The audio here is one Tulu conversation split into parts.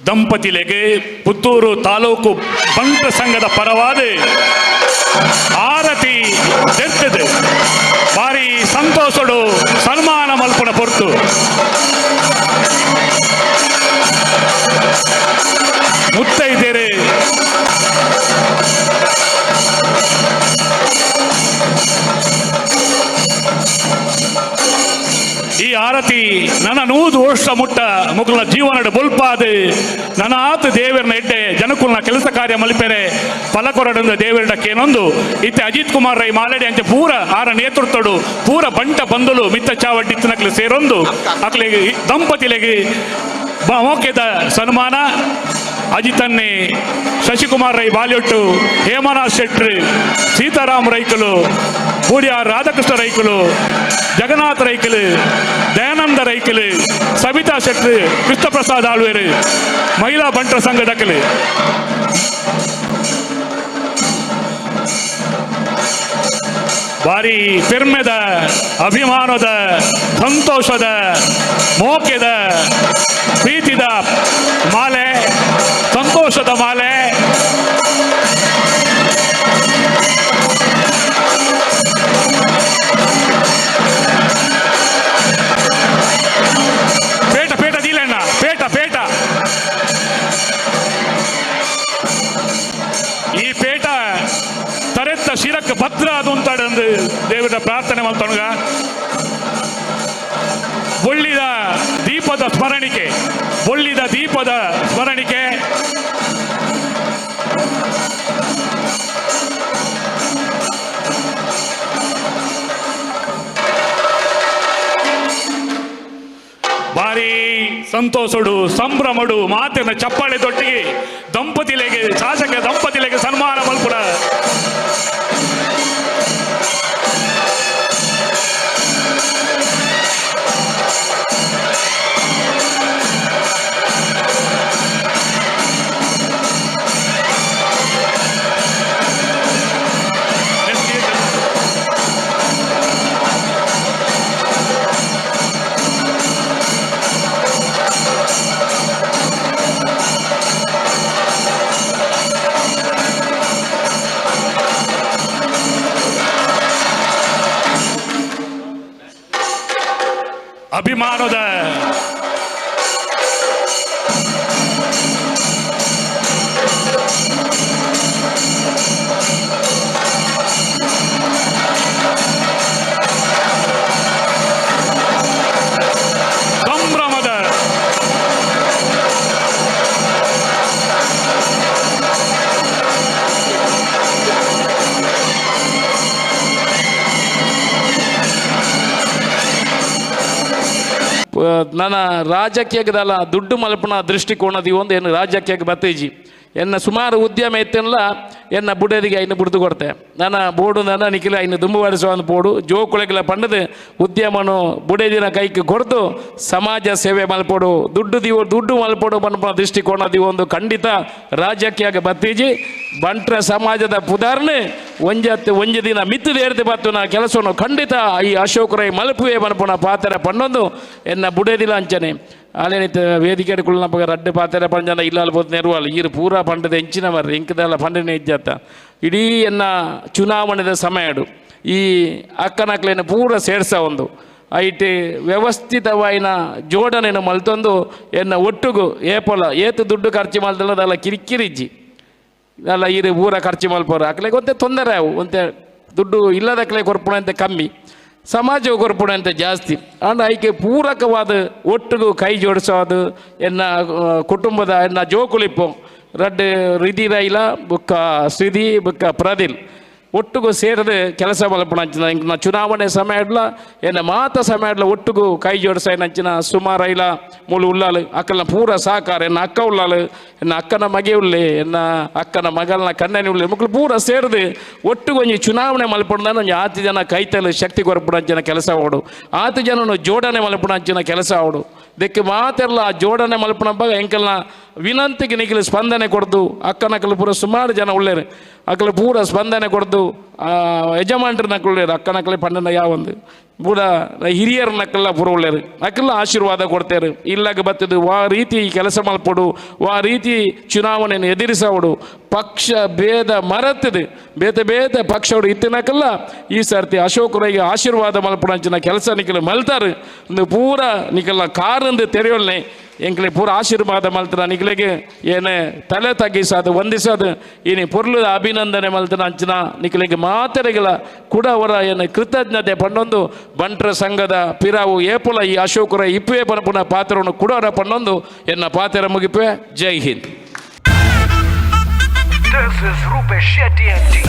ದಂಪತಿಲೆಗೆ ಪುತ್ತೂರು ತಾಲೂಕು ಬಂಟ ಸಂಘದ ಪರವಾದ ಆರತಿ ದೆರ್ತದೆ. ಭಾರಿ ಸಂತೋಷಡು ಸನ್ಮಾನ ಮಲ್ಪುನ ಪೊರ್ತು. ಮುತ್ತೈದೆರೆ ಈ ಆರತಿ ನನ್ನ 100 ವರ್ಷ ಮುಟ್ಟ ಮುಗುಲ ಜೀವನದ ಬೊಲ್ಪಾದ ನನ್ನ ಆತ ದೇವರನ್ನ ಎಡ್ಡೆ ಜನಕುಲ್ನ ಕೆಲಸ ಕಾರ್ಯ ಮಲ್ಪೆರೆ ಫಲಕೊರಡಂದ ದೇವರಡ ಕೇನೊಂದು ಇತ್ತೆ ಅಜಿತ್ ಕುಮಾರ್ ರೈ ಮಾಲಡಿ ಅಂಚೆ ಪೂರ ಆರ ನೇತೃತ್ವಡು ಪೂರ ಬಂಟ ಬಂದಲು ಮಿತ್ತ ಚಾವಡ್ಡಿ ಇತ್ತನಕ್ಲೆ ಸೇರೊಂದು ಅಕ್ಲೆಗೆ ದಂಪತಿಲೆಗೆ ಮೋಕೆದ ಸನ್ಮಾನ. ಅಜಿತನ್ನಿ ಶಶಿಕುಮಾರ್ ರೈ ಬಾಲ್ಯೊಟ್ಟು, ಹೇಮನಾಥ್ ಶೆಟ್ರು, ಸೀತಾರಾಮ್ ರೈಕಲು, ಪೂರ್ಯಾರ್ ರಾಧಾಕೃಷ್ಣ ರೈಕಲು, ಜಗನ್ನಾಥ ರೈಕಲು, ದಯಾನಂದ ರೈಕಲು, ಸವಿತಾ ಶೆಟ್ರು, ಕೃಷ್ಣಪ್ರಸಾದ್ ಆಳ್ವೇರು, ಮಹಿಳಾ ಬಂಟರ ಸಂಘದಕಲು. ಭಾರಿ ಪೆರ್ಮೆದ, ಅಭಿಮಾನದ, ಸಂತೋಷದ, ಮೋಕೆದ, ಪ್ರೀತಿದ ಮಾಲೆ, ಸಂತೋಷದ ಮಾಲೆ. ಪೇಟ ಪೇಟ ದೀಲಣ್ಣ, ಪೇಟ ಪೇಟ. ಈ ಪೇಟ ತರೆತ್ತ ಶಿರಕ್ಕೆ ಭದ್ರ ಅದು ಅಂತಾಡಂದು ದೇವರ ಪ್ರಾರ್ಥನೆ ಮಾಡ್ತಾನುಗ. ಬೊಳ್ಳಿದ ದೀಪದ ಸ್ಮರಣಿಕೆ, ಬೊಳ್ಳಿದ ದೀಪದ ಸ್ಮರಣಿಕೆ. ಭಾರಿ ಸಂತೋಷಡು ಸಂಭ್ರಮಡು ಮಾತಿನ ಚಪ್ಪಾಳೆ ದೊಟ್ಟಿಗೆ ದಂಪತಿಲೆಗೆ, ಶಾಸಕ ದಂಪತಿಲೆಗೆ ಸನ್ಮಾನ ಮಲ್ಪುಡ. ಅಭಿಮಾನದ ಸಂಭ್ರಮದ ನನ್ನ ರಾಜಕೀಯದಲ್ಲ ದುಡ್ಡು ಮಲ್ಪನ ದೃಷ್ಟಿಕೋನದ ಒಂದು ಏನು ರಾಜಕೀಯಕ್ಕೆ ಬತ್ತೇಜಿ ಎನ್ನ ಸುಮಾರು ಉದ್ಯಮ ಇತ್ತಲ್ಲ ಎನ್ನ ಬುಡದಿಗೆ ಐನು ಬುಡ್ದು ಕೊಡ್ತೆ. ನನ್ನ ಬೋಡು ನನ್ನ ನಿಖಿಲ ಐನು ದುಂಬು ಒಂದು ಬೋಡು ಜೋಕುಳಗಿಲ ಪಂಡದು ಉದ್ಯಮನು ಬುಡದಿನ ಕೈಗೆ ಕೊಡ್ದು ಸಮಾಜ ಸೇವೆ ಮಲ್ಪೋಡು ದುಡ್ಡು ದಿವ ದುಡ್ಡು ಮಲ್ಪೋಡು ಪನ್ಪನ ದೃಷ್ಟಿಕೋನ ಒಂದು ಖಂಡಿತ ರಾಜಕೀಯಕ್ಕೆ ಬತ್ತೀಜಿ. ಬಂಟ್ರ ಸಮಾಜದ ಪುದಾರ್ನೆ ಒಂಜತ್ತು ಒಂಜಿ ದಿನ ಮಿತ್ತು ದೇರ್ದು ಬತ್ತು ನಾ ಕೆಲಸವನ್ನು ಖಂಡಿತ ಈ ಅಶೋಕ್ ರೈ ಮಲ್ಪುವೆ ಪನ್ಪುನ ಪಾತ್ರ ಪಣ್ಣೊಂದು ಎನ್ನ ಬುಡದಿಲ್ಲ ಅಂಚನೆ ಆಲೇನಿತ ವೇದಿಕೆ ಕುಳ್ಳನ ರಡ್ಡು ಪಾತ್ರ ಪಂಜನ ಇಲ್ಲ ಅಲ್ಬೋದು ನೆರವಾಲ್ ಈರು ಪೂರಾ ಪಂಡದ ಎಂಚಿನ ಮರ್ರಿ ಇಂಕದೆಲ್ಲ ಪಂಡನೆ ಇಜ್ಜತ್ತ ಇಡೀ ಎನ್ನ ಚುನಾವಣೆದ ಸಮಯಡು ಈ ಅಕ್ಕನಕ್ಲೇನ ಪೂರ ಸೇರ್ಸ ಒಂದು ಐಟ್ ವ್ಯವಸ್ಥಿತವಾಯಿನ ಜೋಡಣೆನ ಮಲ್ತೊಂದು ಎನ್ನ ಒಟ್ಟುಗು ಏಪೊಲ ಏತು ದುಡ್ಡು ಖರ್ಚು ಮಲ್ತಲ್ಲ ಕಿರಿಕಿರಿಜ್ಜಿ ಅಲ್ಲ ಈರು ಪೂರ ಖರ್ಚು ಮಲ್ಪೋರು ಅಕ್ಲೆಗೆ ಒಂತೆ ತೊಂದರೆ ಅವು ಒಂತೆ ದುಡ್ಡು ಇಲ್ಲದಕ್ಲೆ ಕೊರ್ಪುಣ ಅಂತ ಕಮ್ಮಿ ಸಮಾಜವು ಕೊರ್ಪುಣ ಅಂತ ಜಾಸ್ತಿ. ಅಂಡ್ ಐಕೆ ಪೂರಕವಾದ ಒಟ್ಟುಗು ಕೈ ಜೋಡಿಸೋದು ಎನ್ನ ಕುಟುಂಬದ ಎನ್ನ ಜೋಕುಲಿಪ್ಪು ರಡ್ಡು ರಿದಿ ರೈಲ ಬುಕ್ಕ ಸಿದಿ ಬುಕ್ಕ ಪ್ರದಿಲ್ ಒಟ್ಟುಗು ಸೇರಿದು ಕೆಲಸ ಮಲ್ಪುಣ ಅಂಚಿನ ಚುನಾವಣೆ ಸಮಯ ಇಡ್ಲ ಎನ್ನ ಮಾತ ಸಮಯ ಇಡ್ಲ ಒಟ್ಟುಗು ಕೈ ಜೋಡಿಸ ಅಂಚಿನ ಸುಮಾರು ಐಲ ಮೂಲು ಉಲ್ಲಾಲು ಅಕ್ಕನ ಪೂರ ಸಾಕಾರ ಎನ್ನ ಅಕ್ಕ ಉಲ್ಲಾಲು ಎನ್ನ ಅಕ್ಕನ ಮಗೆ ಉಳ್ಳೆ ಎನ್ನ ಅಕ್ಕನ ಮಗಲ್ನ ಕಣ್ಣನಿ ಉಳ್ಳೆ ಮಕ್ಕಳು ಪೂರ ಸೇರಿದು ಒಟ್ಟುಗು ಒಂಜಿ ಚುನಾವಣೆ ಮಲ್ಪುಣ ಒಂಜಿ ಆತು ಜನ ಕೈತಲು ಶಕ್ತಿ ಕೊರಪುಣ ಅಂಚಿನ ಕೆಲಸ ಅವಡು ಆತು ಜನನು ಜೋಡಣೆ ಮಲ್ಪುಣ ಅಂಚಿನ ಕೆಲಸ ಅವಡು ದಕ್ಕೆ ಮಾತೆಲ್ಲ ಜೋಡಣೆ ಮಲ್ಪುಣ ಬಗ ಎಂಕಲ್ನ ವಿನಂತಿಗೆ ನಿಖಿಲ ಸ್ಪಂದನೆ ಕೊಡ್ದು ಅಕ್ಕನಕ್ಕಲು ಪೂರ ಸುಮಾರು ಜನ ಉಳ್ಳೇರು ಅಕ್ಕಲು ಪೂರ ಸ್ಪಂದನೆ ಕೊಡ್ದು ಯಜಮಾನ್ರನಕ್ಕುಳ್ಳೇರು ಅಕ್ಕನಕ್ಕಲೆ ಪಂಡನ ಯಾವೊಂದು ಪೂರ ಹಿರಿಯರ್ ನಕಲ್ಲ ಪೂರ ಉಳ್ಳೇರು. ಅಕಲ್ಲ ಆಶೀರ್ವಾದ ಕೊಡ್ತೇರು. ಇಲ್ಲಾಗ ಬತ್ತದು ವಾ ರೀತಿ ಕೆಲಸ ಮಲ್ಪೊಡು, ವಾ ರೀತಿ ಚುನಾವಣೆಯನ್ನು ಎದುರಿಸೋಡು, ಪಕ್ಷ ಭೇದ ಮರೆತದು ಬೇತೆ ಬೇತೆ ಪಕ್ಷವರು ಇತ್ತಿನಕಲ್ಲ ಈ ಸರ್ತಿ ಅಶೋಕ್ ರೈಗೆ ಆಶೀರ್ವಾದ ಮಲ್ಪುಣಂಚಿನ ಕೆಲಸ ನಿಕಲು ಮಲ್ತಾರೆ. ಒಂದು ಪೂರ ನಿಕಲ್ಲ ಕಾರಂದು ತೆರೆಯೊಲ್ನೆ ಎಂಕ್ಲೆ ಪೂರ ಆಶೀರ್ವಾದ ಮಲ್ತನ ನಿಕ್ಲೆಗೆ ಏನೇ ತಲೆ ತಗ್ಗಿಸಾದು ವಂದಿಸೋದು ಇನಿ ಪೊರ್ಲುದ ಅಭಿನಂದನೆ ಮಲ್ತನ ಅಂಚಿನ ನಿಕ್ಲೆಗೆ ಮಾತೆರೆಗಳ ಕೂಡ ಅವರ ಏನು ಕೃತಜ್ಞತೆ ಪಣ್ಣೊಂದು ಬಂಟ್ರ ಸಂಘದ ಪಿರಾವು ಏಪುಲ ಈ ಅಶೋಕರ ಇಪ್ಪುವೆ ಪನಪುನ ಪಾತ್ರವನ್ನು ಕೂಡ ಅವರ ಪಣ್ಣೊಂದು ಎನ್ನ ಪಾತ್ರ ಮುಗಿಪೆ. Jai Hind. This is Rupesh Shetty and team.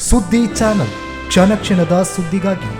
ಸುದ್ದಿ ಚಾನಲ್ ಕ್ಷಣ ಕ್ಷಣದ ಸುದ್ದಿಗಾಗಿ.